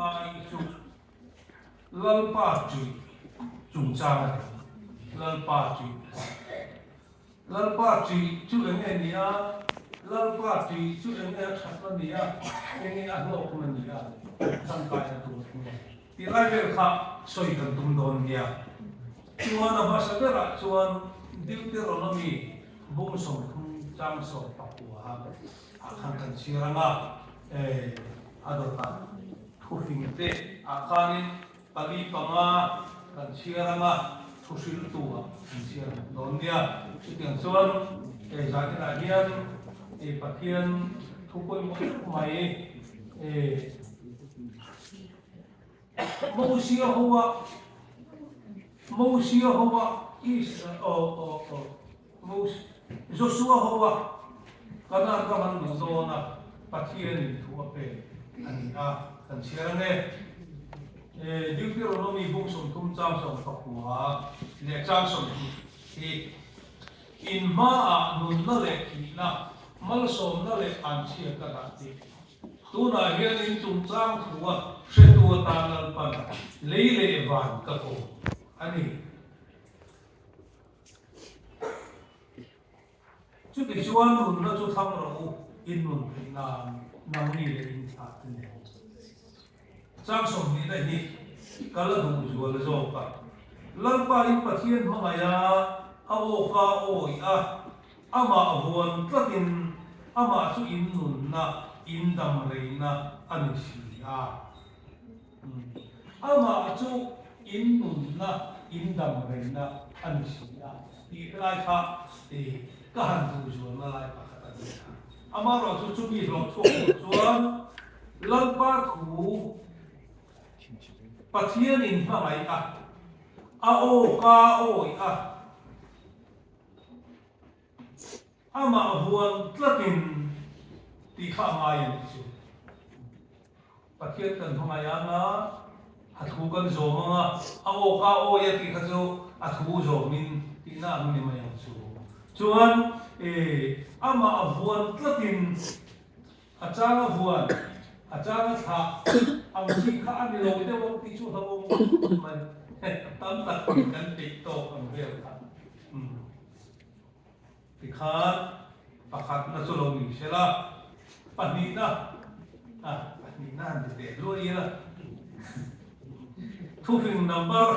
lai chu Lalpa ṭih chungchang a ni. Lalpa ṭih. Lalpa ṭih chu eng nge ni a? Lalpa ṭih chu eng nge a ṭhatna ni a? Eng nge a hlawkna ni a? Tangkaina tur eng nge? Tih lai vel kha sawi kan tum dawn nia. Chuan a hmasa berah chuan Deuteronomy bung 30 chang 19 ah khan kan chhiar ang a, a dawtah thufing te ah khanin pali panga kan chhiar ang a, thu hriltu ah kan chhiar bawk dawn nia. Chutiang chuan zaninah hian Pathian thu pawimawh deuh mai Mosia hoa Mosia hoa Josua hoa Kanaan ram an luh dawn a, Pathianin thu a pek a ni a, kan chhiar ang e. Deuteronomy bung 30 chang 19 leh chang 30 hi In hmaah nunna leh thihna, malsawmna leh anchhia ka dah tih. Tunah hian in chungchang thua hretu atan Lalpan lei leh van ka ko a ni. Chutichuan nunna chu thlang rawh u, in nun theih nan nangni leh in thlah te nen. Chang 20 na hi ka la duh zual zawk a. Lalpa in Pathian hmangaih a, a awka awi a, Amah vuan tlatin amah chu in nunna, in dam reina a ni si a. Amah chu in nunna, in dam reina a ni si a tih lai kha ka han duh zualna lai pakhat a ni a. Amaherawhchu chumi hlawh chhuak tur chuan Lalpa thu Pathianin hmangaih a, a aw ka awih a, Amah vuan tlatin tih kha a ngai a nih chu. Pathian kan hmangaih ang a, a thu kan zawm ang a, a aw ka awi a tih kha chu a thu zawmin tihna ang ni mai ang chu. Chuan amah vuan tlatin a chang a vuan, a chang a thlah ang chi kha a ni lo deuh ang tih chu hlauhawm mai. Tam tak kan peih tawk ang vel kha. Tikhan pakhatna chu lo ni se la, pahnihna, ah pahnihna han ti teh luai ila, thufing number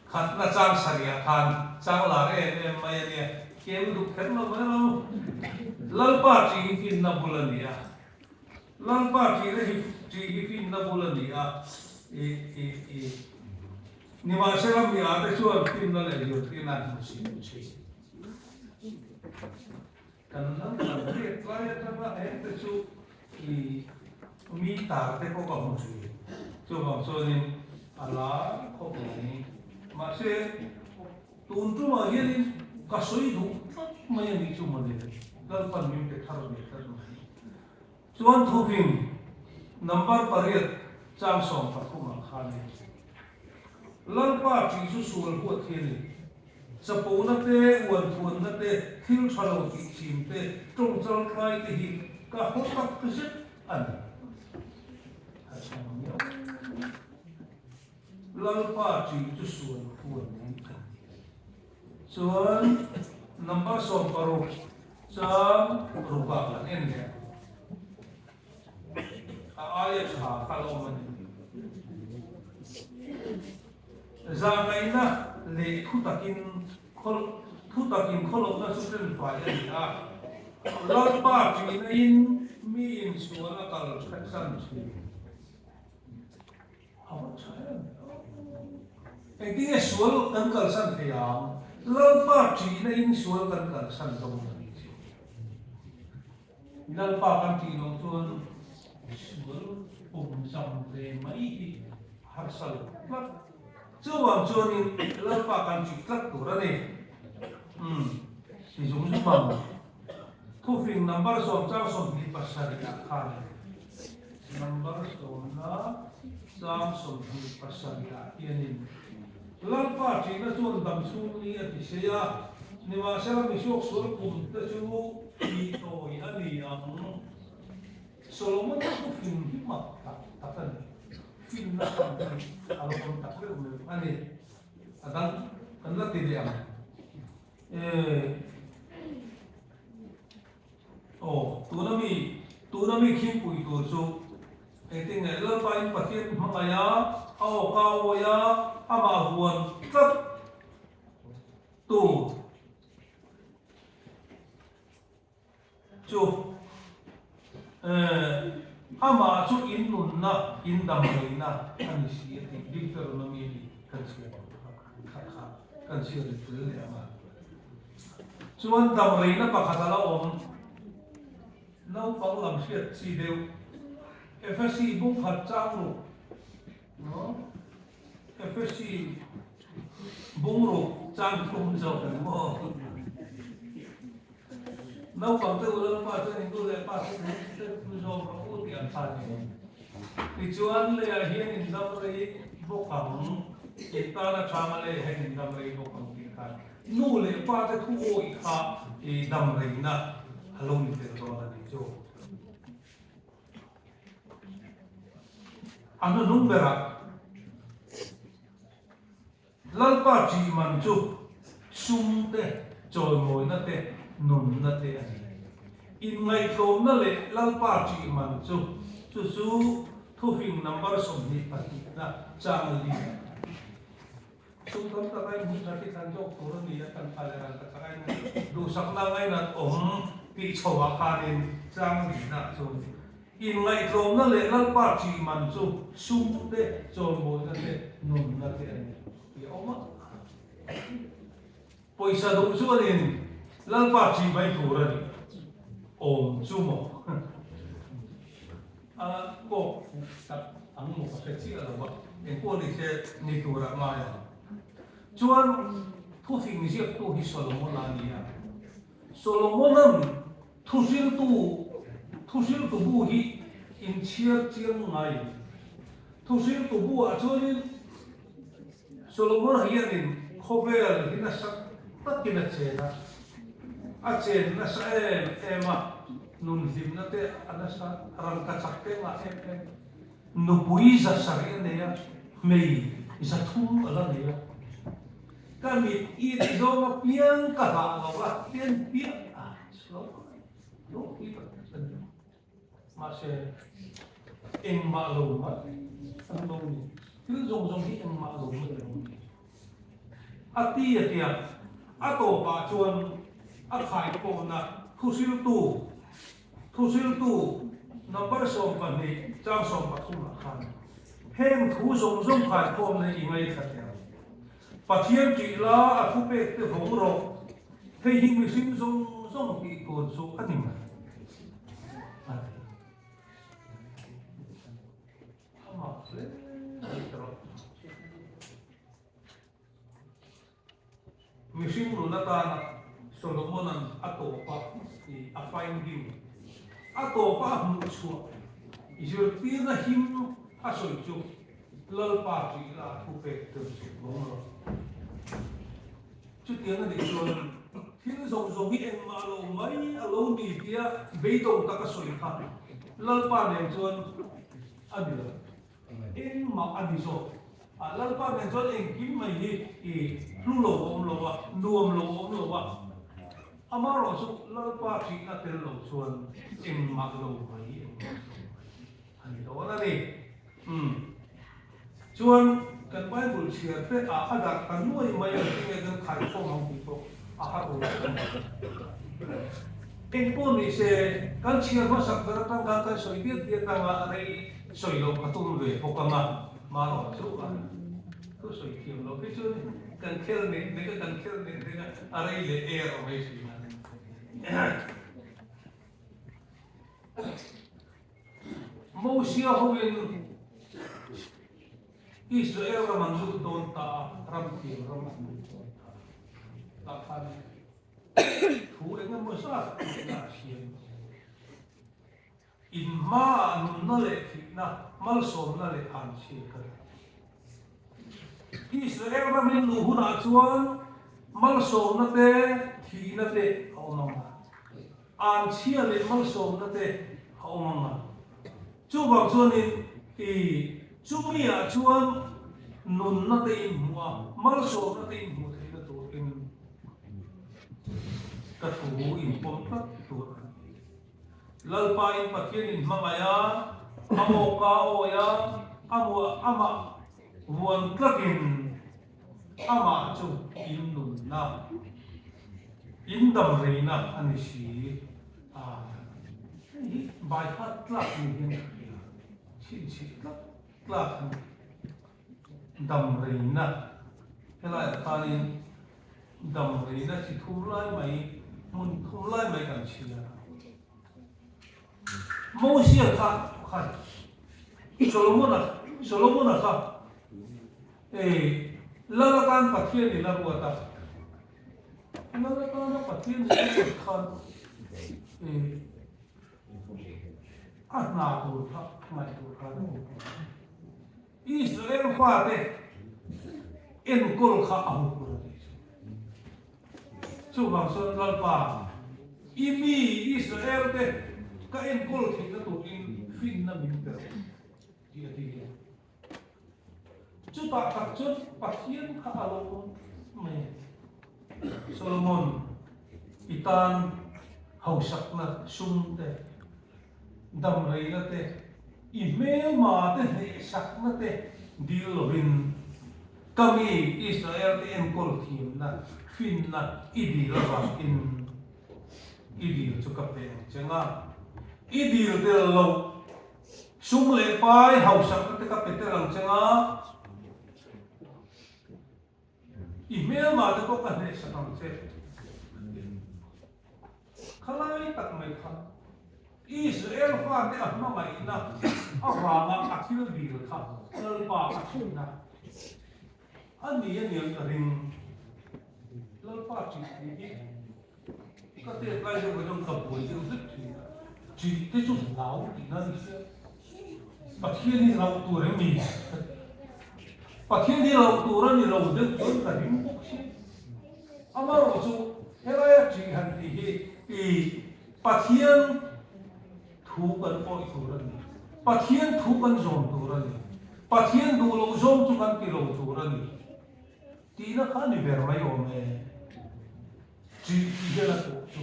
khatna chang sarihah khan chang lar em em mai a nia, keu duh kher lo mai lo. Lalpa ṭih hi finna bul a ni a, Lalpa ṭihna hi ṭih hi finna bul a ni a, i i i. Nimahsela mi ate chuan finna leh zirtirna an hmu si lo thin. Kan naupang hriat lai atanga hengte chu i mi tar te pawh ka hmu thin. Chuvang chuanin a lar khawp mai. Mahse tun tumah hianin ka sawi duh tlat mai a nih chu mawle, Lalpan min pe thar ve tlat mai. Chuan thuvin number pariat chang 13 ah khan in Lalpa ṭih chu sual huat hi a ni. Chapona te, uanthuanna te, thil ṭha lo tih chim te, ṭawng chal tlai te hi ka haw tak zet a ni. Lalpa ṭih chu sual huat a ni. Chuan number 16 chang rukah kan en leh a aia tha kha la awm a ni. Zahngaihna leh thu takin khaw thu takin khawlohna chu tlenfai a ni a, Lalpa ṭihna in mi insual a kal ṭhatsan ṭhin. A va tha em Engtin nge sual kan kalsan thei ang? Lalpa ṭihna in sual kan kalsan dawn a nih chu. Lalpa kan ṭih loh chuan sual awm zam ve mai hi a harsa lo tlat. Chuvang chuanin Lalpa kan ṭih tlat tur a ni. Umm, ti zung zung ang. Thufing number 10 chang 27 ah khan Number sawmna chang 27 ah hianin Lalpa ṭihna chuan dam chhung ni a ti sei a, nimahsela misuak sual kum te chu tih tawi a ni ang. Solomon-a thufing hi mak tak tak a ni. finna ang hi a lo awm tak meuh meuh a ni. A dang kan la ti leh ang. Aw, tuna mi, tuna mi khingpui tur chu engtin nge Lalpain Pathian hmangaih a, a awka awi a, amah huan tlat tu chu amah chu in nunna, in damdawiina a ni si a tih Deuteronomy ni kan chhiar kha kha kan chhiar ri tel leh ang a. Chuan damreina pakhat a la awm, naupang lam hriat chi deuh, Efesi bung khat chang ruk, no? Efesi bung ruk chang thum zawk ang maw? Naupang te u Lalpa chuan in nu leh pa te te thu zawm rawh u tih an hlan ni. Tichuan leiah hian in dam rei bawk ang, in tana changa leiah hian in dam rei bawk ang tih khan nu leh pa te thu awih kha i dam reina a lo ni tel dawn a ni chu. A hnuhnung berah Lalpa ṭih man chu sum te, chawimawina te, nunna te a ni. Inngaihtlawmna leh Lalpa ṭih man chu chu chu thufing number 22 na chang li a ni. Sum tam tak a inhmuh ṭha khi thlan zawk tur a ni a, kan thla leh ral ka chak a in duhsakna ngainat awm tih chho ah khanin chang lihna chuan Inngaihtlawmna leh Lalpa ṭih man chu sum te, chawimawina te, nunna te a ni tih a awm a. Pawisa duh chuanin Lalpa ṭih mai tur a ni awm chu maw? A kawk fuh tak ang maw ka hre chiah lo a, engpawh ni se ni turah ngai ang. Chuan thufing ziaktu hi Solomon-a a ni a. Solomona'n thuhriltu thuhriltu bu hi inchhiar chiang ngai. Thuhriltu buah chuanin Solomona hianin khawvel hi nasa takin a chen a, a chen nasa em em a, nunhlimna te a nasa rangkachak te ngah em em. Nupui 700 a nei a, hmei 300 a la nei a. Ka mit i ti zawng a piang ka hlah lo a, pian piah a chhuak ropui tak a ni. Mahse, engmah lo mai an lo ni. Thil zawng zawng hi engmah lo mai a lo ni. A ti a tia, a tawpah chuan a khaikawhna thuhriltu Thuhriltu number 12 chang 13 ah khan heng thu zawng zawng khaikhawmna i ngaithla teh ang. Pathian tih la a thupek te vawng rawh, hei hi mihring zawng zawng tih tur chu a ni mai a ti. Amah hle mai ta rawh. Mihring nun atana Solomona'n a tawpa i a finding, a tawpa a hmuh chhuah zirtirna him a sawi chu Lalpa ṭihna a thupek tel chu lawng lo. Chutiang a nih chuan thil zawng zawng hi engmah lo mai a lo ni tia beidawng tak a sawi kha Lalpa nen chuan a ni lo. Engmah a ni zawk. A Lalpa nen chuan engkim mai hi i hlu lo a awm lo a, nuam lo a awm lo a. Amaherawh chu Lalpa ṭihna tel lo chuan engmah lo mai, engmah lo mai a ni dawn a ni. Umm. Chuan kan Bible chhiar te ah a darh ta nuai mai ang tinge kan khaikhawm ang tih pawh a har lo a ni. Engpawh ni se, kan chhiar hmasak ber atang khan kan sawi diat diat anga rei sawi loh ka tum ve bawk ang a, marawh chu a thu sawi thiam loh hi chuan kan khel nek nek a, kan khel nek nek a, a rei leh er awm mai thin a. Mosia hoin Israel ram an lut dawn ta a, ram thiam ram an lut dawn ta a, tah khan Thu engemaw zat tihna a siam. In hmaah nunna leh thihna, malsawmna leh anchhia ka dah. Israel ramin luh hunah chuan malsawmna te, thihna te a awm ang a. Anchhia leh malsawmna te a awm ang a. Chuvang chuanin i. Chumi ah chuan nunna te in hmuh a, malsawmna te in hmuh theihna turin ka thu in pawm tlat tur a ni. Lalpa in Pathian in hmangaih a, a awka a awi a, a muah amah vuan tlatin amah chu in nunna, in damreina a ni si a. Hei hi baikhat tlak ni hian ka hria. Chhinchhih tlak tlak a ni. Damreina, Helaiah khanin damreina chi thum lai mai, hmun thum lai mai kan chhiar a. Mosia kha khan Solomona, Solomona kha eh lal atan Pathian in a ruat a. Lal atana Pathian in a ruat khan eh A hna tur kha ngaihtuah khan a awm tawh a. Israel fate enkawl kha a hmu tur a ni chu. Chuvang chuan Lalpa, i mi Israel te ka enkawl theihna turin finna min pe rawh tih a ti a. Chutah tak chuan Pathian kha a lo awm mai a. Solomon, i tan hausakna sum te, damreina te, i hmelma te hnehsakna te dil lovin ka mi Israel te enkawl thiamna finna i dil avangin i dil chu ka pe ang che nga. I dil tel loh Sum leh pai hausakna te ka pe tel ang che nga, i hmelma te pawh ka hnehsak ang che a ti. Khalai tak mai kha Israel fate a hmangaihna avanga a thil dil kha Lalpa a thinna a ni a niang ka ring. Lalpa tih hi Ka tet lai deuh atang ka buai deuh vek thin a, ṭih te chu hlau tihna a ni sia. Pathian hi hlauh tur em ni? Ka ti. Pathian hi hlauh tur a ni lo deuh chuan ka ring bawk sia. Amaherawhchu helaia ṭih han tih hi i Pathian thu kan awih tur a ni. Pathian thu kan zawm tur a ni. Pathian duh loh zawng chu kan ti lo tur a ni. Tihna kha a ni ber mai awm e. Ṭih tih hian a kawh chu.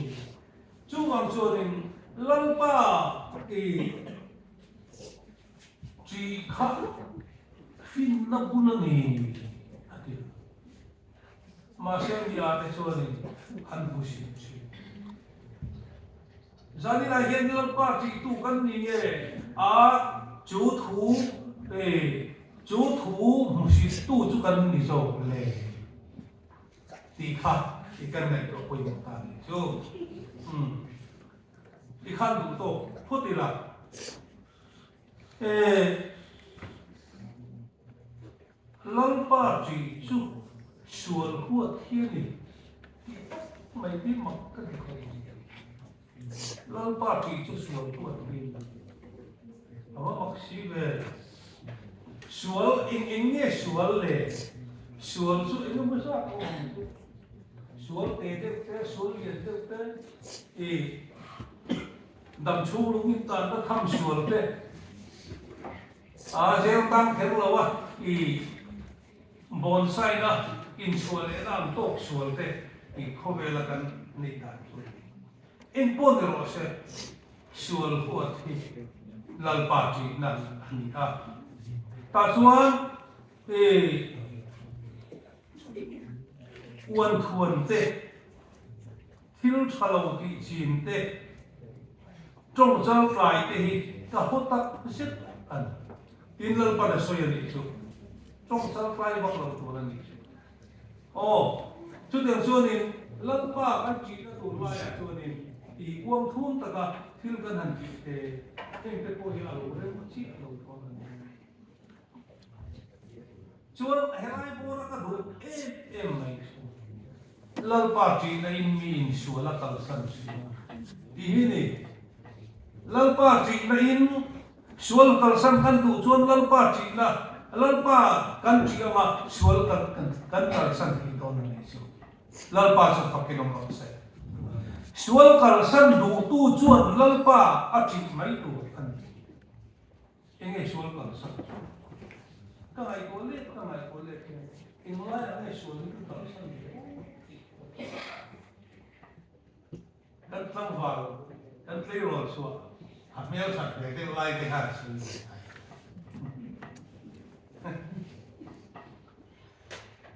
Chuvang chuanin Lalpa i ṭih kha finna bul a ni a ti a. Mahse mi ate chuanin an hmu hrim hrim. Zaninah hian Lalpa ṭihtu kan ni nge a chu thu chu thu hmuhsittu chu kan ni zawk le? Tih kha i kan ngaihtuah pawimawh ta nih chu. Umm. I khan duh tawk phawt ila. E Lalpa ṭih chu sual huat hi a ni tih tak mai hi mak ka ti khawp mai. Lalpa ṭih chu sual huat hi a ni. A va mak si ve. Sual eng eng nge sual le? Sual chu eng emaw zat a awm chu. Sual te deuh te, sual lian deuh te, i dam chhung lung in tanna tham sual te, a zel tang kher lo a, i bonsai na inchhuah lehna ang tawk sual te i khawvela kan neih dan chu a ni. Engpawh ni rawh se, sual huat hi Lalpa ṭihna a ni a. Tah chuan i uanthuan te, thil ṭha lo tih chin te, ṭawngchal tlai te hi ka haw tak zet a ni. Tin Lalpan a sawi a nih chu, ṭawngchal tlai vak lo tur a nih chu. Aw, chutiang chuanin Lalpa kan ṭihna tur laiah chuanin i uang thum taka thil kan han tih te, heng te pawh hi a lo rem chiah lo dawn a ni. Chuan helai bawra ka duh em em mai chu Lalpa ṭihna in mi insual a kalsan thin a tih hi ni. Lalpa ṭihna in Sual kalsan kan duh chuan Lalpa ṭihna, Lalpa kan ṭih anga sual kan kan kalsan thei dawn a ni chu. Lalpa chu fakin awm rawh se. Sual kalsan duhtu chuan Lalpa a ṭih mai tur a ni. Enge sual kalsan chu? Ka ngaihtuah let ka ngaihtuah let hian englaiah nge sual hi ka kalsan ve tih ka hre. Kan tlangval, kan tleirawl chhuah a hmel that ve deuh lai te khan sawi ve thai.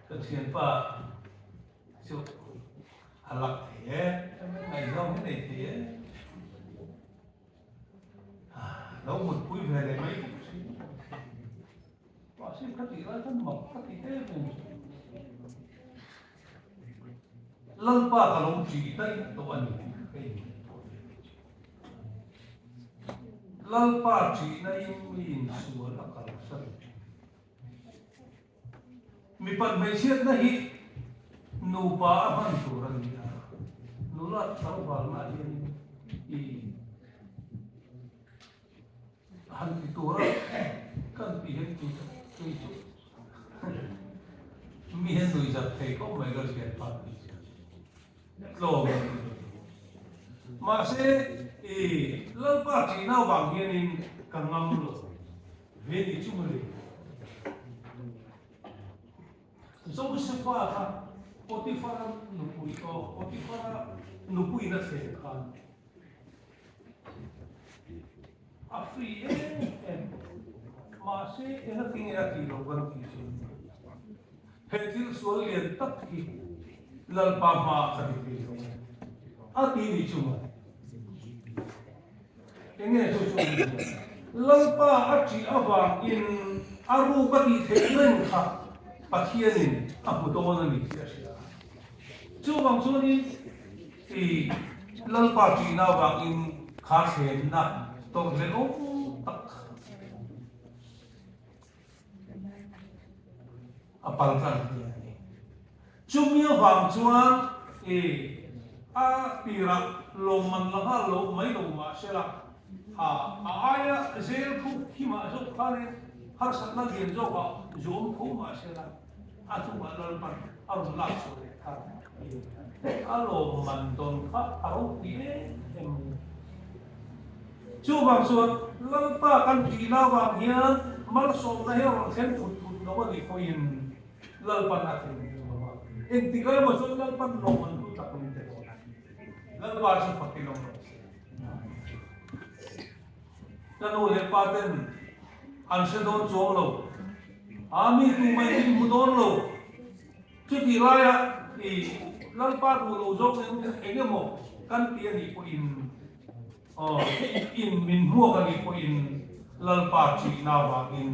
Ka thianpa chu a lak thei e, ngaihzawng hi nei thei e. Lo mutpui ve leh mai bawk si. Mahse ka tih lai khan mak ka ti em em chu. Lalpa ka lo ṭih daih tawh a ni tih ka inngaihtuah ve mai chu. Lalpa ṭihna in mi insual a kalsan ṭhin. Mipat hmeichhiatna hi nupa a hman tur a ni a, nula tlangvalna hianin i han ti tur a kan tih hian kei chu kei chu mi hian nuih zat thei khawp mai ka hriat phak tih chu tlawm a ni. Mahse i Lalpa ṭihna avang hianin ka ngam lo ve ni chu mawle. Josefa kha Potifara nupui aw Potifara nupuiin a thlen khan A free em em. Mahse engatinge a tih loh kan tih chu he thil sual lian tak hi Lalpa hmaah ka ti thei lo a ti ni chu maw? Enge chu chu awm zia? Lalpa a ṭih avangin a ruk a tih theih reng kha Pathianin a hmu dawn a ni tih a hria. Chuvang chuanin I Lalpa ṭihna avangin kha thlenna tawrh leh awm tak a pal tlang thei a ni. Chumi avang chuan i a tirah lawmman la nghal lo mai lo mah sela, a aia zel thu khi mah zawk khanin harsatna lian zawkah zuam tho mah sela, A chungah Lalpan a rawn lak chhuah leh kha a lawmman dawn kha a ropui em em mai. Chuvang chuan Lalpa kan tih na vang hian malsawmna hi a rawn thlen thut thut lo a nih pawhin Lalpan a thlen thut lo a. Engtik emaw chuan Lalpan lawmman hlu tak min pe dawn a. Lalpa chu fakin awm rawh se. Ka nu leh pa ten an hre dawn chuang lo. A mi tu mai min hmu dawn lo. Chutih laia i Lalpa duh lo zawk eng eng emaw kan ti a nih pawhin aw in min hmuak a nih pawhin Lalpa ṭihna vangin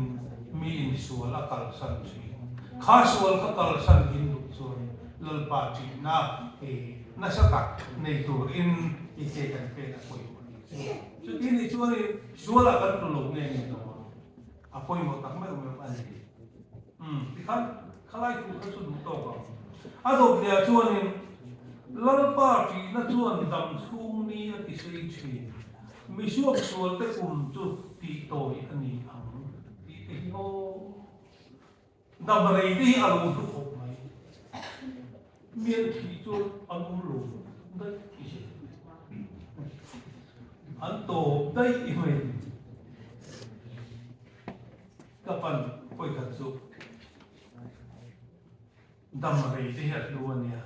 mi insual a kalsan ṭhin. Kha sual kha kalsan in duh chuan Lalpa ṭihna i nasa tak nei turin i ke kan pek a pawimawh a nih chu. Chuti nih chuanin sualah kan tlu lo nge nge lo a. A pawimawh tak meuh meuh a ni. Umm, tikhan khalai thu kha chu duh tawk ang. A dawtliah chuanin Lalpa ṭihna chuan dam chhung ni a ti sei ṭhin. Misuak sualte kum chu tih tawi a ni ang tih te hi aw. Dam rei te hi a lo hlu khawp mai. Mian thih chu an awm lo daih i hre. An tawp daih i hmei. Ka pan pawikhat chu dam rei te hi a hlu a nia.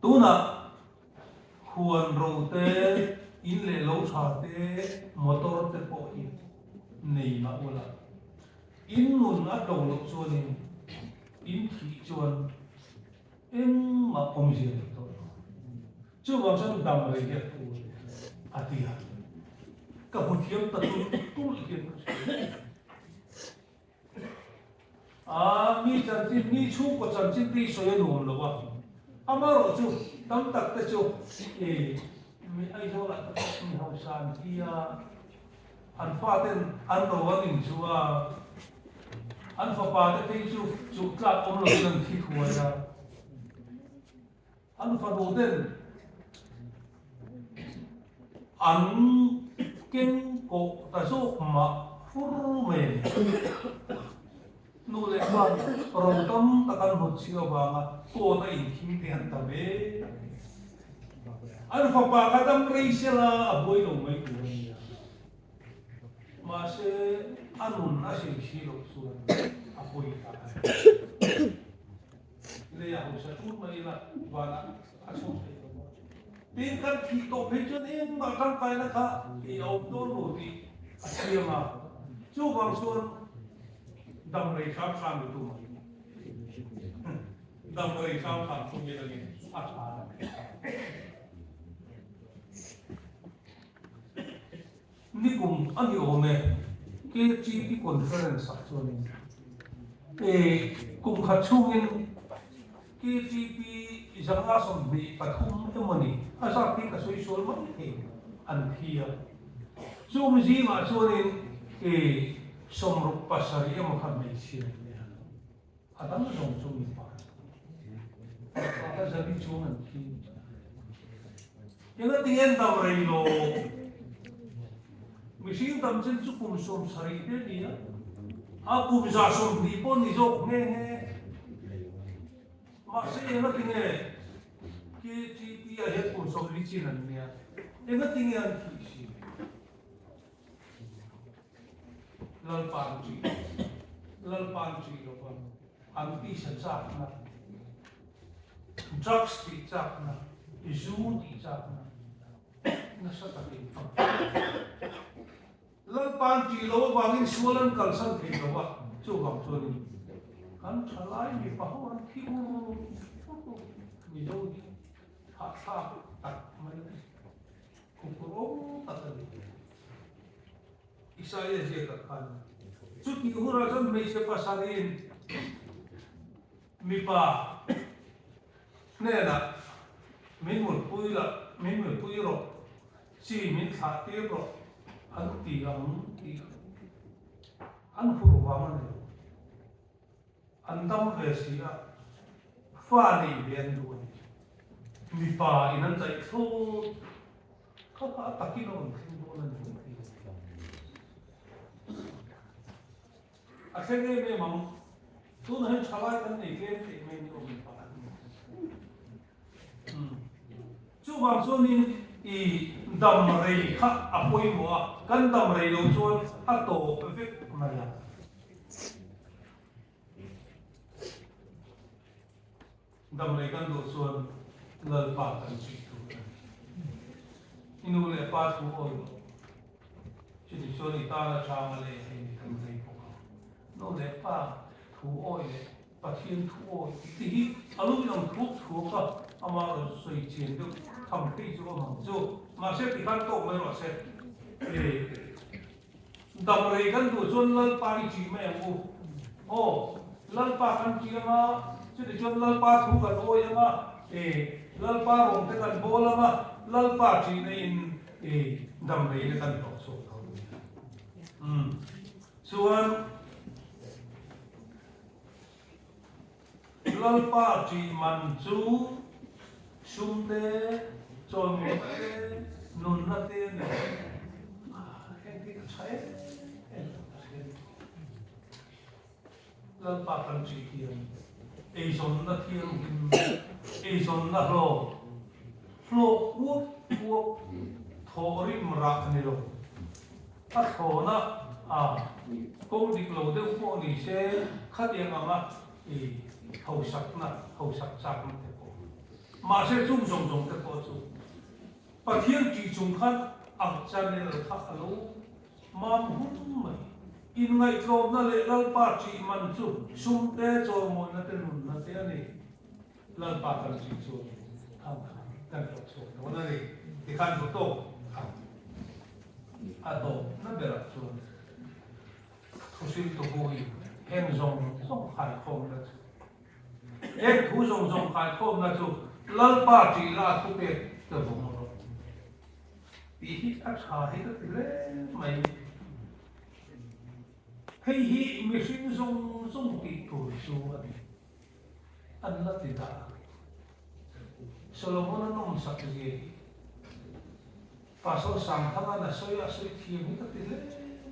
Tunah huan ro te, in leh lo tha te, motor te pawh hi nei mah ula, in nun a tlo loh chuanin in thih chuan engmah awmzia nei tawh lo. Chuvang chuan dam rei hi a tul a ti a, ka hmu thiam ta tulh tulh hian ka hria. A, mi chanchin, mi chhungkaw chanchin te hi sawi a nuam lo a, amaherawh chu tam tak te chu i mi Aizawlah te pawh mi hausa an ti a, an faten an ro an inchuh a, an fapa te phei chu chuh tlak awm lovin an thi thuai a. An fanu ten an keng kawh ta zawk mah fur mai a ni. Nu leh pa ro tam tak an hnawt chhiah avanga court a inthing te an tam em. An fapa kha dam rei sela a buai lo mai tur a nia. Mahse. A nun a sei si loh chuan a pawi ta a ni. Lei a hausa ṭun mai ila vanah a chho thei lo a. Tin, kan thih tawh phei chuan engmah tangkaina kha i a awm dawn lo tih a chiang a. Chuvang chuan dam rei hram hram i tum ang. Dam rei hram hram tum ila nge a tha na. Nikum a ni awm e, KGP Conference ah chuanin e kum khat chhungin KGP 523 emaw ni a zat hi ka sawi sual mai thei an thi a. Chung zingah chuanin e 67 emaw kha hmeichhia an ni a, a dang zawng chu mipa mipa kha zali chuang an thi. Engati nge an dam rei lo? Mihring dam chen chu kum 70 te a ni a, a kum 120 pawh ni zawk nghe nghe. Mahse engati nge KTP ah hian kum 40 chin an nia, engati nge an thih si? Lalpa'n ṭih lo, Lalpa'n ṭih lova an tisa chakna, drugs tih chakna, zu tih chakna nasa takin a hmu. Lalpa'n ṭih lo avangin sual an kalsan thei lo a, chuvang chuanin kan ṭhalai mipa ho an thi ur ur Mizo hi hahthlak tak mai a ni. Khupur awm tak a ni. Isaia ziakah khan chutih hunah chuan hmeichhe pasarih mipa hnenah min mutpui la, min mutpui rawh, chi min thlah tir rawh an ti ang tih an hur vang a ni lo. An dam ve si a, fa nei ve an duh a ni. Mipa in an daih thlawt kha kha a takin a rawn thleng dawn a ni mai thei a ni. A thleng em em ang, tunah hian thalai kan nei tlem theih mai ni awm mipa an ni. Chuvang chuanin i dam rei kha a pawimawh a, kan dam rei lo chuan a tawp vek mai a. Dam rei kan duh chuan Lalpa kan chih tur a ni. I nu leh pa thu awi loh, chuti chuan i tana changa leh hei ni kan rei bawk ang. Nu leh pa thu awi leh Pathian thu awi tih te hi a lo inang thuak thuak a, amah rawn sawi chian deuh tham phei chu awm ang chu. Mahse tikhan tawk mai rawh se. Dam rei kan duh chuan Lalpa i ṭih mai ang u. Aw, Lalpa kan ṭih ang a, chuti chuan Lalpa thu kan awi ang a, e, Lalpa rawng te kan bawl ang a, Lalpa ṭihna in, e, dam rei na kan hlawh chhuak tho a ni. Umm. Chuan, Lalpa ṭih man chu sum te, chawimawi te, nunna te a ni. Heng hi ka ṭha em em a hria ni. Lalpa kan ṭih hian eizawnna thianghlim, eizawnna hlawk, hlawk uap uap, thawhrim rah a ni lo. A thlawna a kawng dik lo deuh pawh ni se khatiang anga i hausakna, hausak chakna te pawh. Mahse chung zawng zawng te pawh chu Pathian tih chung khan a channel kha a lo mam hun mai. Inngaihtlawmna leh Lalpa tih man chu sum te, chawimawina te, nunna te a ni. Lalpa kan tih chuan thang kha kan hlawh chhuak dawn a ni. Tikhan duh tawk ang. A tawpna berah chuan thuhriltu buin heng zawng zawng khaikhawmna chu heng thu zawng zawng khaikhawmna chu Lalpa tih la thupek ka vawng rawh tih hi a tha hi ka ti hle mai. Hei hi mihring zawng zawng tih tur chu a ni. An la ti dah. Solomon-a nawmsak zia hi Pastor Sangthanga'n a sawi a, a sawi thiam hi ka ti hle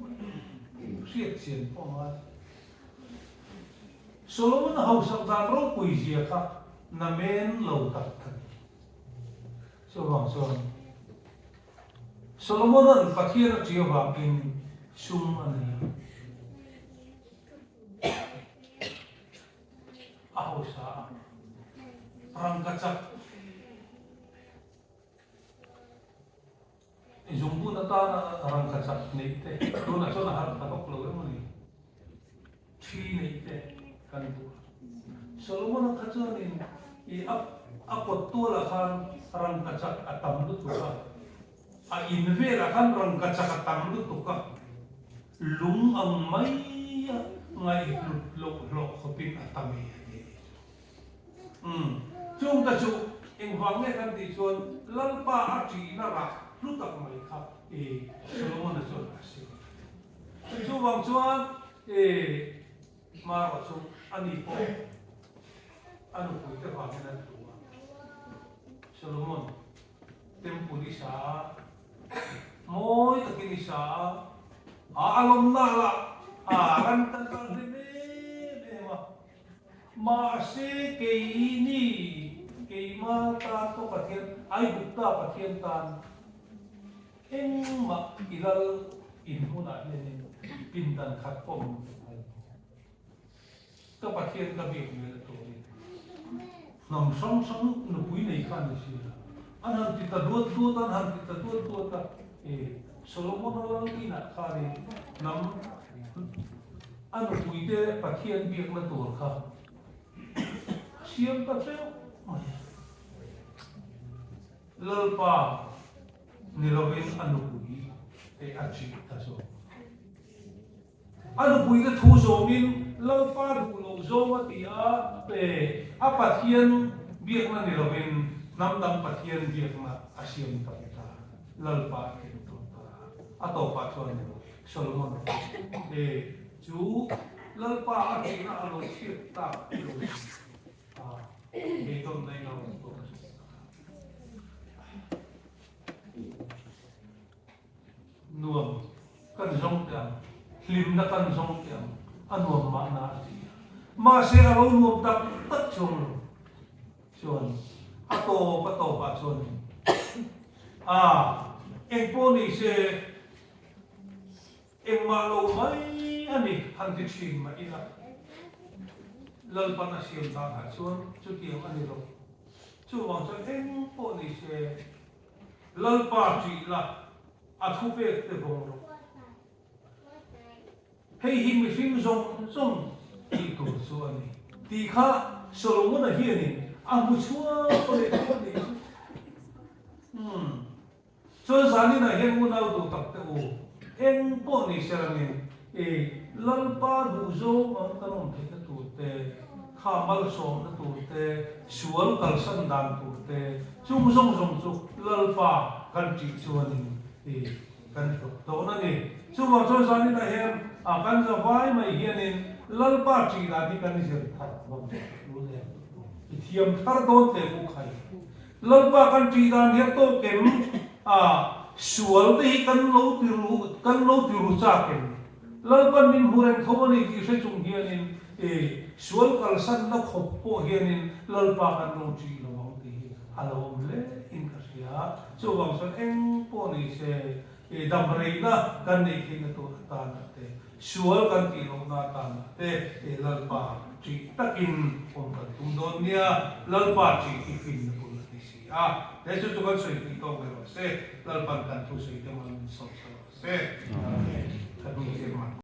mai. Hriat chian pawh a ngai. Solomon-a hausak dan ropui zia kha namen lo tak a ni. Chuvang chuan Solomon-a'n Pathian a ṭi avangin sum a nei a. Rangkachak zungbun atana rangkachak neih te tunah chuan a har ta vak lo emaw ni? Thi neih te kan duh a. Solomon-a kha chuanin i a a kawt tualah khan rangkachak a tam lutuk a, a in velah khan rangkachak a tam lutuk a, lung ang maia ngaihhlut loh hlawh khawpin a tam ei a ni. Umm, chung te chu engvang nge kan tih chuan Lalpa a ṭihna rah hlu tak mai kha i Solomon-a chuan a siam a ni. Chuvang chuan i hmarawh chu ani pawh a nupuite vangin an tlu a, Solomon temple i sa a, mawi takin i sa a, a alawmna lah a ran kan kal hlim em em a. Mahse keini keima tan pawh Pathian, Aigupta Pathian tan engmah i lal in hmunah hianin pindan khat pawh min pe phal lo. Ka Pathian ka biak ve na turin hnam hrang hrang nupui nei kha ni si a, an han ti ta duat duat a, an han ti ta duat duat a, e Solomon-a lal inah khanin hnam A nupuite Pathian biakna tur kha a siam ta teuh mai a. Lalpa ni lovin a nupui te a chih ta zawk. A nupuite thu zawmin Lalpa duh lo zawng a ti a, a Pathian biakna ni lovin hnam dang Pathian biakna a siam ta ta. Lalpa a tling tur ta. A tawpah chuan Solomon e chu Lalpa a tihna a lo chhiat tak lo in a beidawn na in a rawn tuar a hre ta. Nuam kan zawng teh ang, hlimna kan zawng teh ang, a nuam mahna a ti a. Mahse a lo nuam tak tak chuang lo chuan a tawp a tawpah chuan a engpawh ni se Engmah lo mai a ni, han ti thin mah ila. Lalpan a siam danah chuan chutiang a ni lo. Chuvang chuan eng pawh ni se, Lalpa ṭih la, a thupek te vawng rawh. Hei hi mihring zawng zawng tih tur chu a ni tih kha Solomon-a hianin a hmu chhuak leh chu a nih chu. Umm. Chuan zaninah hian unau duh tak te u, eng pawh ni se rangin i Lalpa duhzawng ang kan awm theihna tur te, kha malsawmna tur te, sual kalsan dan tur te, chung zawng zawng chu Lalpa kan ṭih chuanin i kan hlawk dawn a ni. Chuvang chuan zaninah hian a kan za vai mai hianin Lalpa ṭih dan hi kan zir thar dawn teh u le, i thiam thar dawn teh u khai. Lalpa kan ṭih dan hian tawk em? A, sual te hi kan lo ti ru, kan lo ti ru chak em? Lalpan min hmu reng tho a ni tih hre chung hianin, e, sual kalsanna khawp pawh hianin Lalpa kan lo ṭih lo ang tih hi a lo awm hle in ka hria. Chuvang chuan eng pawh ni se, e, damreina kan neih theihna tur atana te, Sual kan tih lohna atana te he Lalpa ṭih takin awm kan tum dawn nia, Lalpa ṭih hi finna bul a ni si a. He chu chu kan sawi tih tawk ve rawh se, Lalpan kan thu sawi te mal min sawm sa rawh se. Amen. Ka hnu zir man.